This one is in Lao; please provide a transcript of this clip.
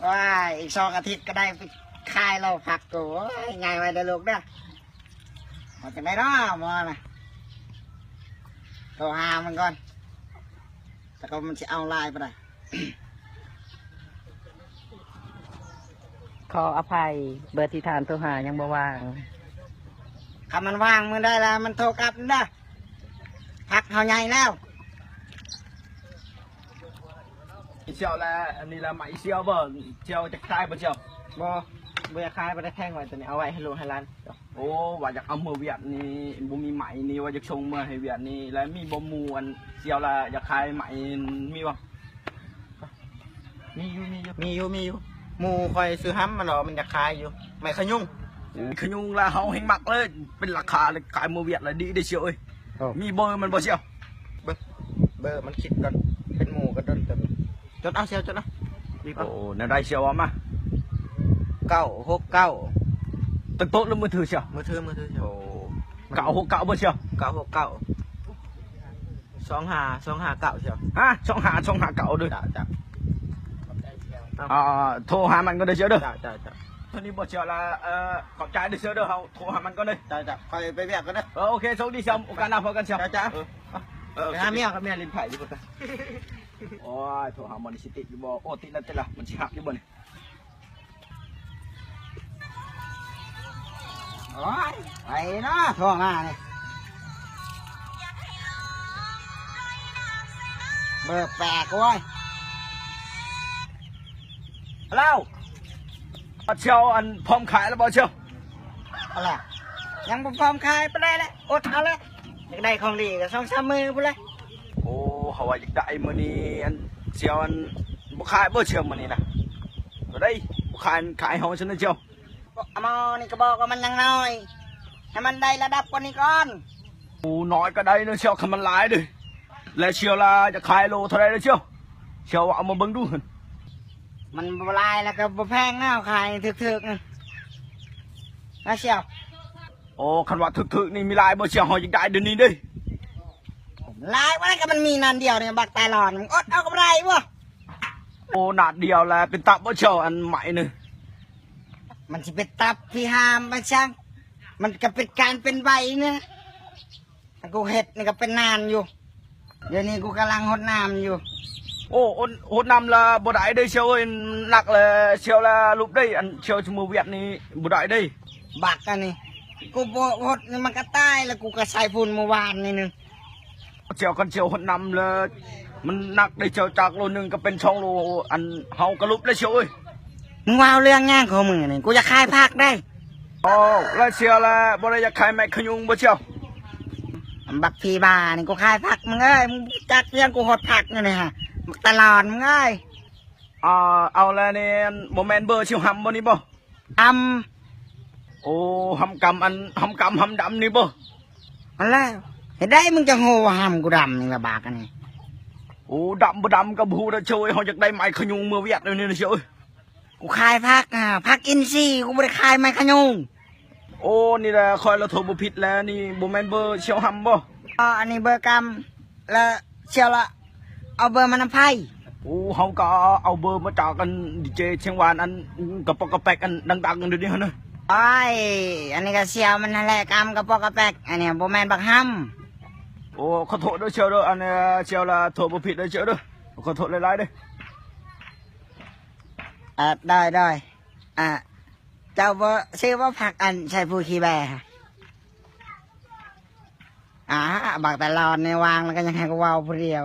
ວ້າຍ ອີກສອງອາທິດກໍໄດ້ໄປຂາຍແລ້ວຜັກໂກ. ໂອ້ຍ ໃຫຍ່ໄວ້ເດີລູກເດີ. ເອົາຈັ່ງໃດເນາະໝໍນະ? ໂທຫາມັນກ່ອນ ແຕ່ກໍມັນຊິເອົາຫຼາຍປານໃດ. ຂໍອະໄພ ເບີທີ່ທ່ານໂທຫາຍັງບໍ່ວ່າງ. ຄັນມັນວ່າງມື້ໃດລະມັນໂທກັບເດີ. ຜັກເຮົາໃຫຍ່ແລ້ວ. ອີ່ສ່ຽວລະ ອັນນີ້ລະ ໄມ້ສ່ຽວບໍ່? ສ່ຽວຈະຂາຍບໍ່ສ່ຽວ? ບໍ່ ບໍ່ຢາກຂາຍ ບໍ່ໄດ້ແທງໄວ້ ໂຕນີ້ເອົາໄວ້ໃຫ້ລູກໃຫ້ຫຼານ. ໂອ້ ວ່າຢາກເອົາເມືອຫວຽດນີ້ ບໍ່ມີໄມ້ນີ້ ວ່າຢາກສົ່ງເມືອໃຫ້ຫວຽດນີ້ ແລະມີບໍ່ໝູ່ອັນສ່ຽວລະຢາກຂາຍໄມ້ ມີບໍ່? ມີຢູ່ ມີຢູ່ ມີຢູ່ ມີຢູ່. ໝູ່ຂ້ອຍຊື້ຫຳມັນດອກ ມັນຢາກຂາຍຢູ່ ໄມ້ຂະຍຸງ. ໂອ້ ຂະຍຸງລະເຮົາແຮ່ງມັກເລີຍ ເປັນລາຄາເລີຍ ຂາຍເມືອຫວຽດລະດີເດ້ສ່ຽວເອີຍ. ໂອ້ ມີເບີມັນບໍ່ສ່ຽວ? ເບິ່ງ ເບີມັນຄິດກ່ອນ ເປັນໝູ່ກໍດົນເຕີບ. ຈົດເອົາສ່ຽວ ຈົດເອົາ. ໂອ້ ແນວໃດສ່ຽວ ເວົ້າມາ. ເກົ້າຫົກເກົ້າ. ຕັ້ງໂຕະຫຼືມືຖືສ່ຽວ? ມືຖື ມືຖື. ໂອ້ ເກົ້າຫົກເກົ້າບໍ່ສ່ຽວ? ເກົ້າຫົກເກົ້າ ສອງຫ້າ ສອງຫ້າເກົ້າສ່ຽວ. ຮະ ສອງຫ້າ ສອງຫ້າເກົ້າເດີ. ເຈົ້າ ເຈົ້າ. ອ່າ ໂທຫາມັນກ່ອນເດີສ່ຽວເດີ. ເຈົ້າ ເຈົ້າ ເຈົ້າ. ໂທນີ້ບໍ່ສ່ຽວລະ ເອີ ຂອບໃຈເດີສ່ຽວເດີ ເຮົາໂທຫາມັນກ່ອນເດີ. ເຈົ້າ ເຈົ້າ. ຂ້ອຍໄປວຽກກ່ອນເດີ. ເອີ ໂອເຄ ໂຊກດີສ່ຽວ ໂອກາດໜ້າພໍ້ກັນສ່ຽວ. ເຈົ້າ ເຈົ້າ. ເອີ ເອີ ໄປຫາເມຍກັບເມຍຫຼິ້ນໄພ້ຢູ່ພຸ້ນ. ໂອ້ຍ ໂທຫາໝໍນີ້ຊິຕິດຢູ່ບໍ່? ໂອ້ ຕິດແລ້ວ ຕິດແລ້ວ. ມັນຊິຮັບຢູ່ບໍ່ນີ້? ໂອ້ຍ ໃຜເນາະໂທມານີ້? ເບີແປກເວີຍ. ຮາໂລ ບ່າວສ່ຽວ ອັນ ພ້ອມຂາຍແລ້ວບໍ່ສ່ຽວ? ເອົາລະ ຍັງບໍ່ພ້ອມຂາຍປານໃດແຫຼະ ອົດເອົາແຫຼະ. ຢາກໄດ້ຂອງດີກໍສອງສາມມື້ພຸ້ນແຫຼະ. ໂອ້ ເຮົາວ່າຢາກໄດ້ມື້ນີ້ ອັນ ສ່ຽວ ອັນ ບໍ່ຂາຍບໍ່ສ່ຽວມື້ນີ້ນະ? ບໍ່ໄດ້ ບໍ່ຂາຍ ຂາຍເຮົາຊັ້ນນະສ່ຽວ. ອາໝໍນີ້ກໍບອກວ່າມັນຍັງນ້ອຍ ໃຫ້ມັນໄດ້ລະດັບກວ່ານີ້ກ່ອນ. ໂອ້ ນ້ອຍກໍໄດ້ເນາະສ່ຽວ ຄັນມັນຫຼາຍເດ້. ແລະສ່ຽວລະຈະຂາຍໂລເທົ່າໃດລະສ່ຽວ? ສ່ຽວເອົາມາເບິ່ງດູຫັ້ນ. ມັນບໍ່ຫຼາຍແລ້ວກໍບໍ່ແພງນະ ເຮົາຂາຍຖືກໆນະ ນະສ່ຽວ. ໂອ້ ຄັນວ່າຖືກໆນີ້ມີຫຼາຍບໍ່ສ່ຽວ? ເຮົາຢາກໄດ້ດຽວນີ້ເດ້. ຫຼາຍບໍ່ໄດ້ ກໍມັນມີນັ້ນດຽວນີ້ ບັກຕາຫຼອນ ມຶງອົດເອົາກໍບໍ່ໄດ້ບໍ່? ໂອ້ ນັດດຽວແລ້ວເປັນຕັບບໍ່ສ່ຽວ ອັນໃໝ່ນີ້? ມັນຊິເປັນຕັບທີ່ຫ້າມໄປຊັງ ມັນກໍເປັນການເປັນໃບນະ. ອັນກູເຮັດນີ້ກໍເປັນນານຢູ່ ດຽວນີ້ກູກຳລັງຫົດນ້ຳຢູ່. ໂອ້ ຫົດ ຫົດນ້ຳລະບໍ່ໄດ້ເດ້ສ່ຽວເອີຍ ໜັກລະສ່ຽວລະຫຼຸບໄດ້. ອັນສ່ຽວຊິເມືອຫວຽດນີ້ບໍ່ໄດ້ເດ້ ບັກອັນນີ້. ກູບໍ່ຫົດນີ້ມັນກໍຕາຍລະ ກູກໍໃສ່ຝຸ່ນມື້ວານນີ້ໜຶ່ງ. ສ່ຽວ ຄັນສ່ຽວຫົດນ້ຳລະມັນໜັກເດ້ສ່ຽວ ຈາກໂລໜຶ່ງກໍເປັນສອງໂລ. ອັນເຮົາກໍຫຼຸບແລ້ວສ່ຽວເອີຍ. ມຶງເວົ້າເລື່ອງຫຍັງຂອງມຶງນີ້? ກູຢາກຂາຍຜັກໄດ໋. ໂອ້ ແລ້ວສ່ຽວລະບໍ່ໄດ້ຢາກຂາຍໄມ້ຂະຍຸງບໍ່ສ່ຽວ? ບັກຜີບ້ານີ້ ກູຂາຍຜັກມຶງເອີຍ ມຶງຈັກຫຍັງ ກູຫົດຜັກຢູ່ນີ້ຫະ ບັກຕາຫຼອນມຶງເອີຍ. ອ່າ ເອົາແລ້ວນີ້ ບໍ່ແມ່ນເບີສ່ຽວຫຳບໍ່ນີ້ບໍ່? ຫຳ. ໂອ້ ຫຳກຳ ອັນຫຳກຳຫຳດຳນີ້ບໍ່? ຫັ້ນແຫຼະ ເຮັດໃດມຶງຈັ່ງຮູ້ວ່າຫຳກູດຳນີ້ລະບາກອັນນີ້. ໂອ້ ດຳບໍ່ດຳກໍບໍ່ຮູ້ດອກສ່ຽວເອີຍ ເຮົາຢາກໄດ້ໄມ້ຂະຍຸງເມືອຫວຽດດຽວນີ້ນະສ່ຽວເອີຍ. ກູຂາຍຜັກ ອາ ຜັກອິນຊີ ກູບໍ່ໄດ້ຂາຍໄມ້ຂະຍຸງ. ໂອ້ ນີ້ແຫຼະ ຂ້ອຍລະໂທບໍ່ຜິດແລ້ວ ນີ້ບໍ່ແມ່ນເບີສ່ຽວຫຳບໍ່? ອໍ ອັນນີ້ເບີກຳ ລະສ່ຽວລະເອົາເບີມານຳໃຜ? ໂອ້ ເຮົາກະເອົາເບີມາຈາກອັນດີເຈຊຽງຫວານ ອັນກະປອກກະແປກ ອັນດັງໆດຽວນີ້ຫັ້ນນະ. ໂອ້ຍ ອັນນີ້ກະສ່ຽວມັນຫັ້ນແຫຼະ ກຳກະປອກກະແປກ ອັນນີ້ບໍ່ແມ່ນບັກຫຳ. ໂອ້ ຂໍໂທດເດີສ່ຽວເດີ ອັນສ່ຽວລະໂທບໍ່ຜິດເດີສ່ຽວເດີ ຂໍໂທດຫຼາຍໆເດີ. ເອີ ໂດຍໆ ອ່າ ເຈົ້າບໍ່ຊື້ບໍ່ຜັກອັນໃສ່ຜູ້ຂີ້ແບ? ອ່າ ບັກຕາຫຼອນນີ້ວ່າງແລ້ວກໍຍັງໃຫ້ກູເວົ້າຜູ້ດຽວ.